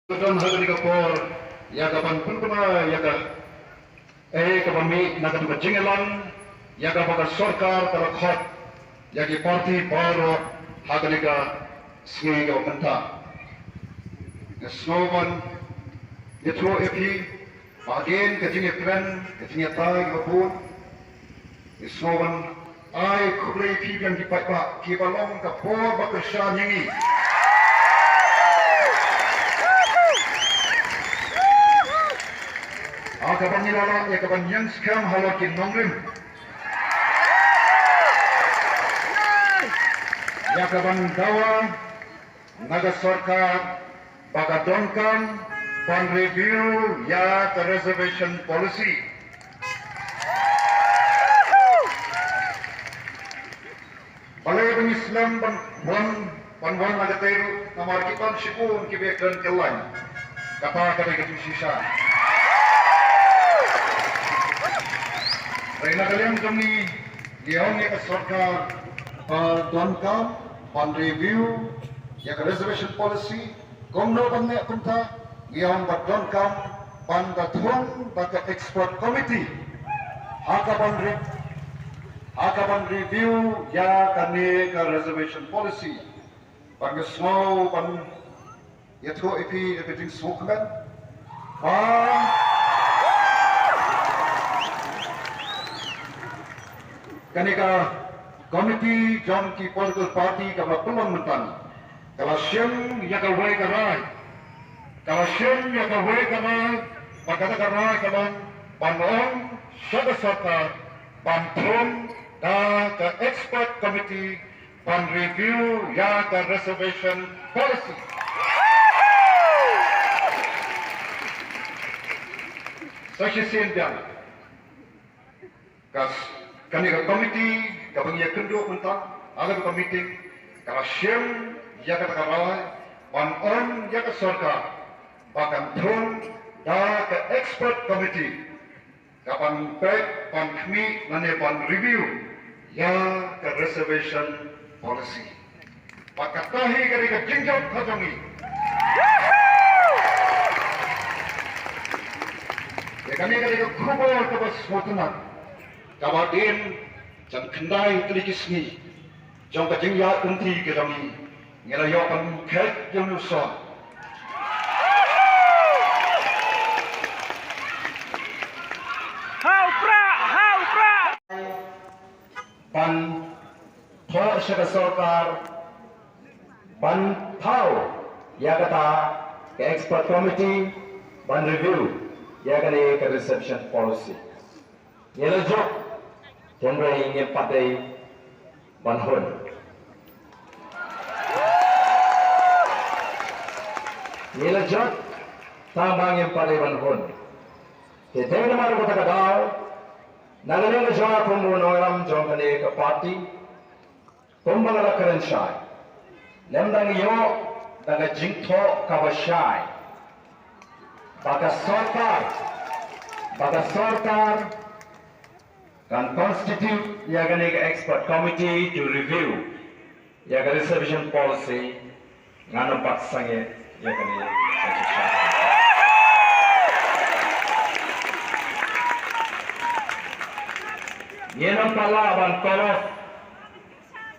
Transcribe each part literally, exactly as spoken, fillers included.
Don ha kane ka por ïa ka ban pynbna ïa ka, eh, ka ban mih na katu ka jingïalang ïa kaba ka sorkar ka la khot ïa ki parti baroh ha kane ka sngi kaba mynta. Nga sngew ban ïathuh ïa phi ba hadien ka jingïakren, ka jingïatai kaba bun, nga sngew ban ai khublei ïa phi biang ki paidbah kiba long ka por ba kyrshan ïa ngi. Ha kaba ngi la lah ïa ka ban ïeng skhem halor ki nongrim, ïa ka ban dawa na ka sorkar ba ka donkam ban review ïa ka reservation policy. Balei ba ngi slem ban wan, ban wan na katei ruh, namar ki bym shibun kiba kren kyllaiñ. Kata ka dei ka jingshisha. Hynrei na ka liang jong ngi, ngi ong ïa ka sorkar ba donkam ban review ïa ka reservation policy. Kumno ban leh kumta? Ngi ong ba donkam ban da thung da ka expert committee ha ka ban re-, ha ka ban review ïa kane ka reservation policy. Ba nga sngew ban ïathuh ïa phi da ka jingsngewkmen ba kane ka committee jong ki political party kaba pynlong mynta ka la shim ïa kawei ka rai, ka la shim ïa kawei ka rai, ba kata ka rai ka long ban ong sha ka sorkar ban thung da ka expert committee ban review ïa ka reservation policy. Sa shisien biang, ka s-, kane ka committee kaba ngi ïakynduh mynta ha kane ka meeting, ka la shim ïa kata ka rai ban ong ïa ka sorkar ba kan thung da ka expert committee ka ban peit, ban khmih lane ban review ïa ka reservation policy. Bad kata hi ka dei ka jingjop ka jong ngi. Ïa kane ka dei ka khubor kaba sngewtynnat, kaba dien jan khyndai tylli ki sngi jong ka jingïaid lynti ka jong ngi, ngi la ïoh ban kheit ïa u sor. Ha u prah, ha u prah. Ban thoh sha ka sorkar ban thaw ïa kata ka expert committee ban review ïa kane ka reservation policy. Ngi la jop, hynrei ngim pat dei ban hun. Ngi la jop, tangba ngim pat dei ban hun. Te dei namar kata ka daw, na ka liang ka jong nga kum u nongïalam jong kane ka party, kumba nga la kren shai, lymda ngi ïoh da ka jingthoh kaba shai ba ka sorkar, ba ka sorkar kan constitute ïa kane ka expert committee to review ïa ka reservation policy, ngan ym pat sangeh ïa kane ka jingshai. Ngin ym pat lah ban call off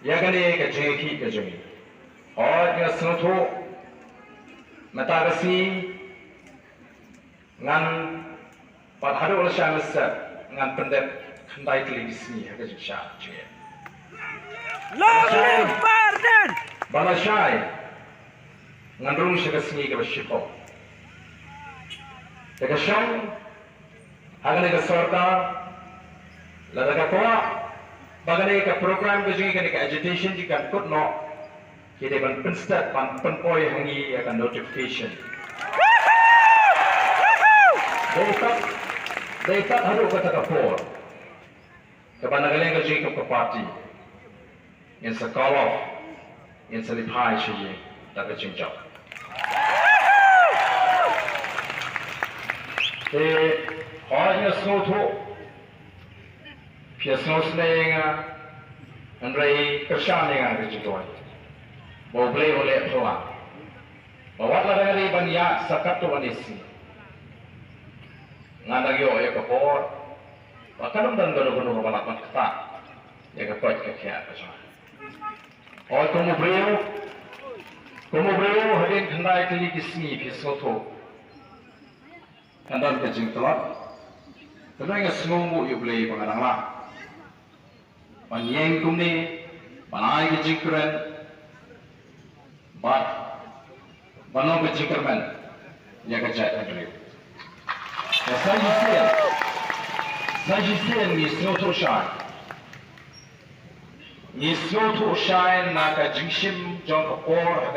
ïa kane ka jingïakhih ka jong ngi. Hooid, nga sngewthuh mynta ka sngi ngan pat haduh lashai mynstep ngan pyndep khyndai tylli ki sngi ha ka jingshah jingeh. Long live Bah Ardent! Ba lashai ngan rung sha ka sngi kaba shiphew. Te ka shong ha kane ka sorkar, lada ka kwah ba kane ka program ka jong ngi, kane ka agitation jong ngi kan kut noh, ki dei ban pynstet, ban pynpoi ha ngi ïa ka notification. Dei tat, dei tat haduh kata ka por kaba na ka liang ka jong ngi kum ka party ngin sa call off, ngin sa leit phai sha ïing da ka jingjop. Te hooid, nga sngewthuh phi ïa sngewsynei ïa nga, hynrei kyrshan ïa nga ka jingduwai ba U Blei un leh phylla. Ba wat la dang dei ban ïaid sa katto katne sngi, ngan dang ïoh ïa ka por ba kan ym don kano kano ba lah ban ktah ïa ka koit ka khiah ka jong nga. Hooid, kum u briew, kum u briew, hadien khyndai tylli ki sngi phi sngewthuh, kan don ka jingtlot. Te nga sngewnguh ïa U Blei ba nga dang lah ban ïeng kumne, ban ai ka jingkren bad ban long ka jingkyrmen ïa ka jaitbynriew. Te sa shisien, sa shisien ngi sngewthuh shai, ngi sngewthuh shai na ka jingshim jong ka por ha ka